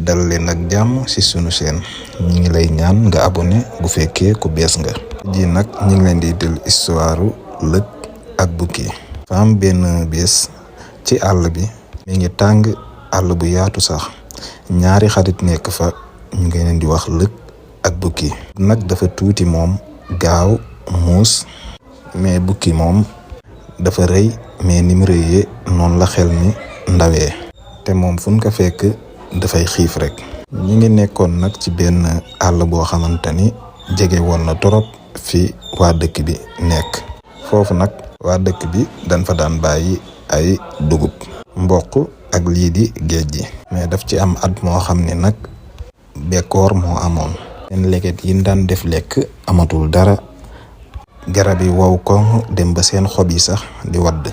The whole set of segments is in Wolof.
dal leen ak jàmm ci sunu chaîne ñi ngi lay ñaan nga abonné bu fekkee ku bees nga. ji nag ñi ngi leen di del histoire lëg ak bukki. fa am benn bés ci àll bi mi ngi tàng àll bu yaatu sax ñaari xarit nekk fa ñu ngi leen di wax lëg ak bukki. nag dafa tuuti moom gaaw muus mais bukki moom dafa rëy mais ni mu rëyee noonu la xel mi ndawee te moom fu ñu ko fekk dafay xiif rek. ñi ngi nekkoon nag ci benn àll boo xamante ni jege woon na torop fi waa dëkk bi nekk. foofu nag waa dëkk bi dañ fa daan bàyyi ay dugub mboq ak lii di géej gi. mais daf ci am at moo xam ne nag bekkoor moo amoon. seen leget yi daan def lekk amatul dara garab yi wow ko dem ba seen xob yi sax di wadd.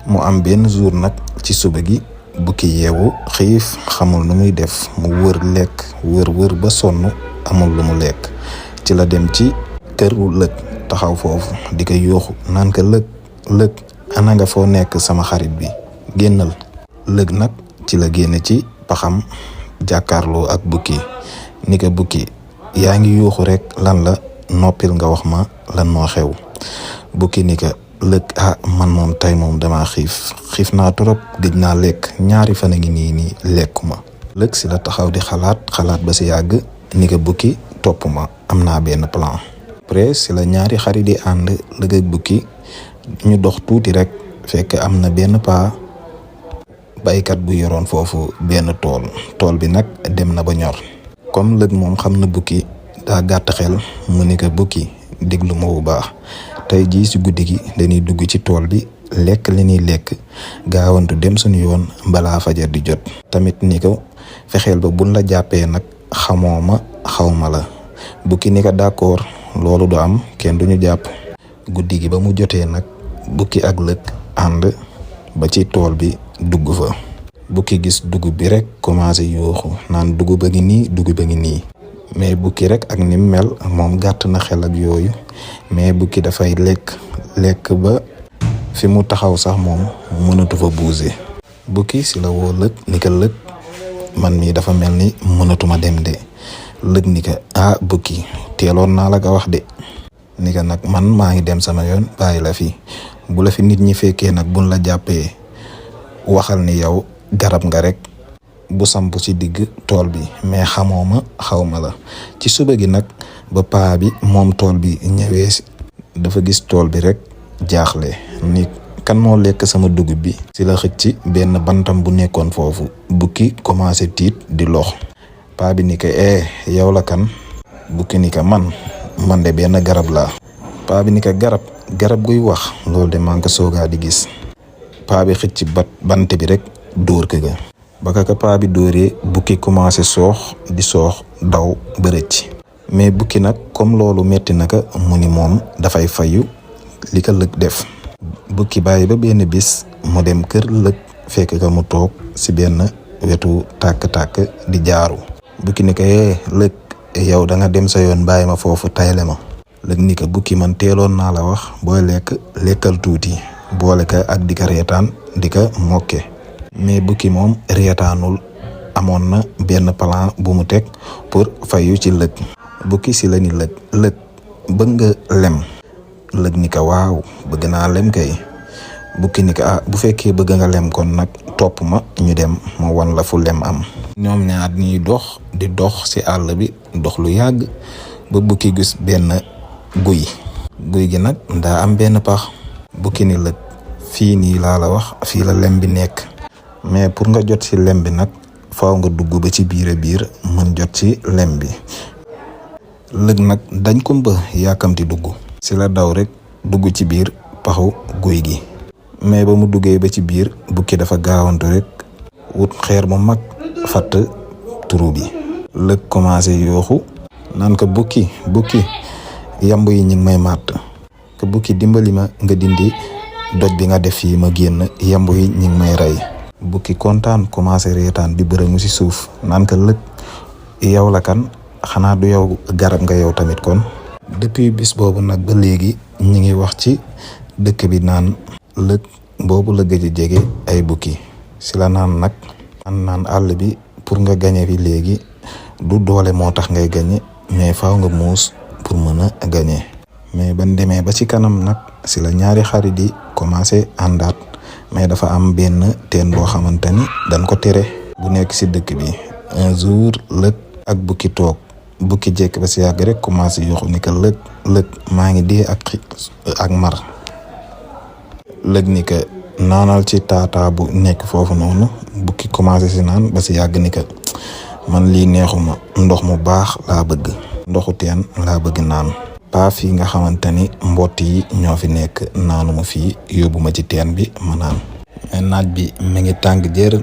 mu am benn jour nag ci suba gi bukki yeewu xiif xamul nu muy def mu wër lekk wër ba sonn amul lu mu lekk ci la dem ci këru lëg taxaw foofu di ko yuuxu naan ko lëg ana nga foo nekk sama xarit bi génnal. lëg nag ci la génn ci paxam jàkkaarloo ak bukki ni ko bukki yaa ngi yuuxu rek lan la noppil nga wax ma lan moo xew. bukki ni ko lëg man moom tey moom dama xiif naa trop gëj naa lekk ñaari fan a ngi nii lekkuma. lëg si la taxaw di xalaat ba si yàgg ni ko bukki topp ma am naa benn plan. après si la ñaari xarit di ànd lëg ak bukki ñu dox tuuti rek fekk am na benn paa baykat bu yoroon foofu benn tool bi nag dem na ba ñor. comme lëg moom xam na bukki daa gàtt xel mu ni ko bukki déglu ma bu baax tey jii si guddi gi dañuy dugg ci tool bi lekk li ñuy lekk gaawantu dem suñu yoon balaa fajar di jot. tamit ni ko fexeel ba buñ la jàppee nag xamoo ma xaw ma la. bukki ni ko d'accord loolu du am kenn duñu jàpp. guddi gi ba mu jotee nag bukki ak lëg ànd ba ci tool bi dugg fa. bukki gis dugub bi rek commencé yuuxu naan dugub a ngi nii mais bukki rek ak ni mel moom gàtt na xel ak yooyu mais bukki dafay lekk ba fi mu taxaw sax moom mënatu fa bouger. bukki si la woo lëg ni ko lëg man mii dafa mel ni mënatuma dem de. lëg ni ko bukki teeloon naa la ko wax de. ni ko nag man maa ngi dem sama yoon bàyyi la fi bu la fi nit ñi fekkee nag buñ la jàppee waxal ni yow garab nga rek bu samp ci digg tool bi mais xamoo ma xaw ma la. ci suba gi nag ba paa bi moom tool bi ñëwee dafa gis tool bi rek jaaxle ni kan moo lekk sama dugub bi. si la xëcc ci benn bantam bu nekkoon foofu bukki commencé tiit di lox. paa bi ni ko yow la kan. bukki ni ko man de benn garab laa. paa bi ni ko garab guy wax loolu de maa ngi ko soogaa di gis. paa bi xëcc bant bi rek dóor ko ga. ba ka paa bi dóoree bukki commencé soox daw ba rëcc. mais bukki nag comme loolu metti na ko mu ni moom dafay fayu li ko lëg def. bukki bàyyi ba benn bis mu dem kër lëg fekk ko mu toog si benn wetu tàkk-tàkk di jaaru. bukki ni ko lëg yow da nga dem sa yoon bàyyi ma foofu tayle ma. lëg ni ko bukki man teeloon naa la wax booy lekkal tuuti boole ka ak di ko reetaan di ko mokke. mais bukki moom reetaanul amoon na benn plan bu mu teg pour fayu ci lëg. bukki si la ni lëg bëgg nga lem. lëg ni ko waaw bëgg naa lem kay. bukki ni ko bu fekkee bëgg nga lem kon nag topp ma ñu dem ma wan la fu lem am. ñoom ñaar ñuy dox di dox ci àll bi dox lu yàgg ba bukki gis benn guy gi nag daa am benn pax. bukki ni lëg fii nii laa la wax fii la lem bi nekk mais pour nga jot ci lem bi nag faaw nga dugg ba ci biir mën jot ci lem bi. lëg nag dañ ko mba yàkkamti dugg. ci la daw rek dugg ci biir paxu guy gi. mais ba mu duggee ba ci biir bukki dafa gaawantu rek wut xeer bu mag fatt turu bi. lëg commencé yooxu naan ko bukki yamb yi ñu ngi may màtt ko bukki dimbali ma nga dindi doj bi nga def fii ma génn yamb yi ñu ngi may rey. bukki kontaan commencé reetaan di bërëmu ci suuf naan ko lëg yow la kan xanaa du yow garab nga yow tamit kon. depuis bis boobu nag ba léegi ñi ngi wax ci dëkk bi naan lëg boobu la gëj a jege ay bukki si la naan nag naan àll bi pour nga gañe bi léegi du doole moo tax ngay gañe mais faaw nga muus pour mën a gañe. mais ban demee ba ci kanam nag si la ñaari xarit yi commencé àndaat mais dafa am benn teen boo xamante ni dañ ko tere bu nekk si dëkk bi. un jour lëg ak bukki toog bukki jekk ba si yàgg rek commencé yoxu ni que lëg maa ngi dee ak mar. lëg ni que naanal ci taataa bu nekk foofu noonu bukki commencé si naan ba si yàgg ni que man lii neexuma ndox mu baax laa bëgg ndoxu teen laa bëgg naan. paa fii nga xamante ni mbott yi ñoo fi nekk naanuma fii yóbbu ma ci teen bi ma naan. mais naaj bi mi ngi tàng jër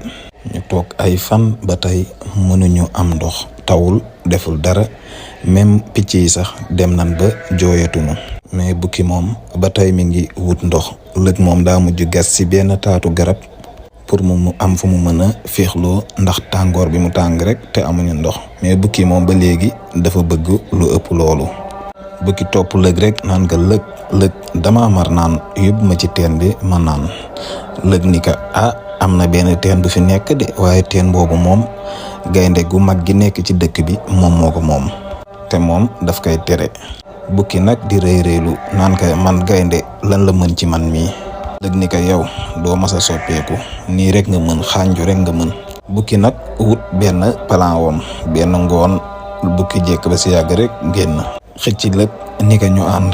ñu toog ay fan ba tey mënuñu am ndox tawul deful dara même picc yi sax dem nañ ba jooyatuñu. mais bukki moom ba tey mi ngi wut ndox. lëg moom daa mujj gas ci benn taatu garab pour mu am fu mu mën a féexloo ndax tàngoor bi mu tàng rek te amuñu ndox. mais bukki moom ba léegi dafa bëgg lu ëpp loolu. bukki topp lëg rek naan nga lëg dama mar naan yóbbu ma ci teen bi ma naan. lëg ni ka am na benn teen bu fi nekk de waaye teen boobu moom gaynde gu mag gi nekk ci dëkk bi moom moo ko moom te moom daf koy tere. bukki nag di rëy-rëylu naan ka man gaynde lan la mën ci man mii. lëg ni ka yow doo mas a soppeeku nii rek nga mën xànju rek nga mën. bukki nag wut benn plan woom benn ngoon bukki jekk ba si yàgg rek génn xëcc lëg ni ka ñu ànd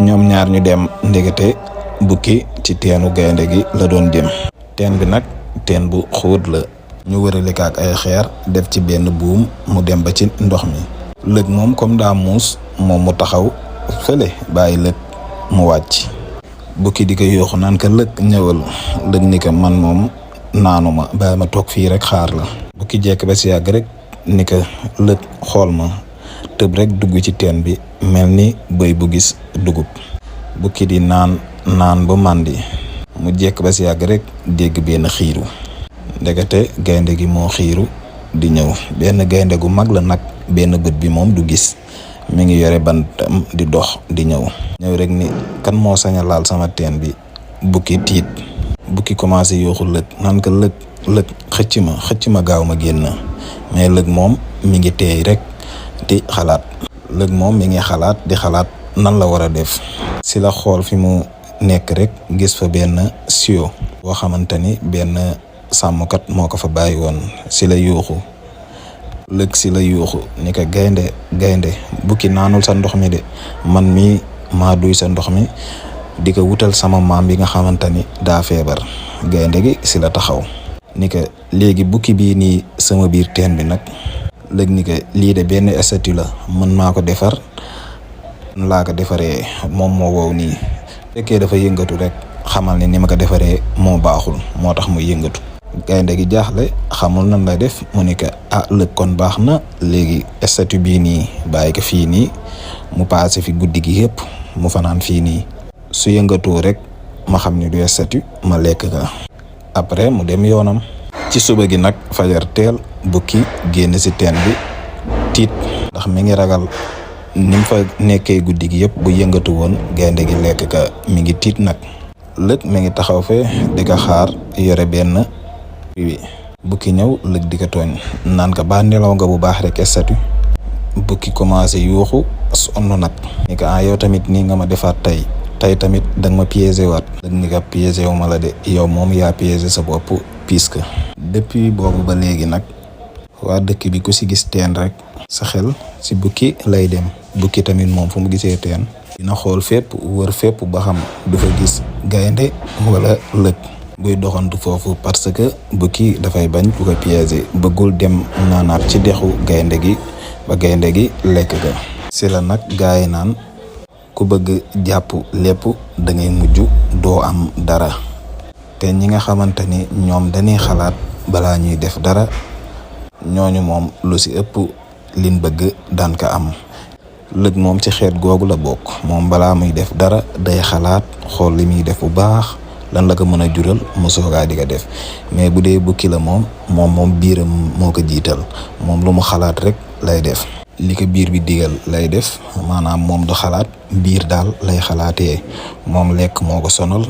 ñoom ñaar ñu dem ndekete bukki ci teenu gaynde gi la doon jëm. teen bi nag teen bu xóot la ñu wërale ko ak ay xeer def ci benn buum mu dem ba ci ndox mi. lëg moom comme daa muus moom mu taxaw fële bàyyi lëg mu wàcc. bukki di ko yooxu naan ka lëg ñëwal. lëg ni ko man moom naanuma bàyyi ma toog fii rek xaar la. bukki jekk ba si yàgg rek ni ko lëg xool ma tëb rek dugg ci teen bi mel ni bëy bu gis dugub. bukki di naan ba màndi mu jekk ba si yàgg rek dégg benn xiiru ndekete gaynde gi moo xiiru di ñëw. benn gaynde gu mag la nag benn bët bi moom du gis mi ngi yore bantam di dox di ñëw rek ni kan moo sañ a laal sama teen bi. bukki tiit bukki commencé yooxu lëg naan ko lëg xëcc ma gaaw ma génn. mais lëg moom mi ngi teey rek di xalaat. lëg moom mi ngi xalaat di xalaat nan la war a def. si la xool fi mu nekk rek gis fa benn siyo boo xamante ni benn sàmmkat moo ko fa bàyyi woon. si la yuuxu lëg si la yuuxu ni ko gaynde bukki naanul sa ndox mi de man mi maa duy sa ndox mi di ko wutal sama maam bi nga xamante ni daa feebar. gaynde gi si la taxaw ni ko léegi bukki bii nii sama biir teen bi nag. lëg ni ko lii de benn statue la mën maa ko defar laa ko defaree moom moo wow nii fekkee dafa yëngatu rek xamal ne ni ma ko defaree moo baaxul moo tax mu yëngatu. gaynde gi jaaxle xamul nan lay def mu ni ko lëg kon baax na léegi statue bii nii bàyyi ko fii nii mu paase fi guddi gi yëpp mu fanaan fii nii su yëngatoo rek ma xam ne du statue ma lekk ka après mu dem yoonam. ci suba gi nag fajar teel bukki génn si teen bi tiit ndax mi ngi ragal ni mu fa nekkee guddi gi yëpp bu yëngatu woon gaynde gi lekk ka mi ngi tiit nag. lëg mi ngi taxaw fee di ko xaar yore benn wi bukki ñëw lëg di ko tooñ naan ka ba nelaw nga bu baax rek statue. bukki commencé yuuxu sonn nag ni ko yow tamit nii nga ma defaat tey tamit danga ma piégé waat. lëg ni ko piégé wu ma la de yow moom yaa piégé sa bopp puisque depuis boobu ba léegi nag waa dëkk bi ku si gis teen rek sa xel si bukki lay dem. bukki tamit moom fu mu gisee teen dina xool fépp wër fépp ba xam du fa gis gaynde wala lëg buy doxantu foofu parce que bukki dafay bañ ku ko piégé bëggul dem naanaat ci dexu gaynde gi ba gaynde gi lekk ga. si la nag gaa yi naan ku bëgg jàpp lépp da ngay mujj doo am dara. te ñi nga xamante ni ñoom dañuy xalaat balaa ñuy def dara ñooñu moom lu si ëpp liñ bëgg daan ka am. lëg moom ci xeet googu la bokk moom balaa muy def dara day xalaat xool li muy def bu baax lan la ko mën a jural mu soogaa di ko def. mais bu dee bukki la moom biiram moo ko jiital moom lu mu xalaat rek lay def. li ko biir bi digal lay def maanaam moom du xalaat biir daal lay xalaatee. moom lekk moo ko sonal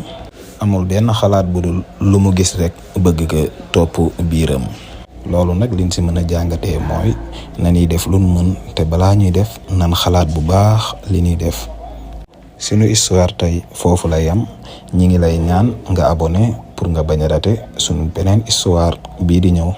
amul benn xalaat bu dul lu mu gis rek bëgg ko topp biiram. loolu nag liñ si mën a jàngatee mooy na ñuy def lu mën te balaa ñuy def nan xalaat bu baax li ñuy def. sunu histoire tey foofu la yam ñi ngi lay ñaan nga abonné pour nga bañ a rate sunu beneen histoire bii di ñëw.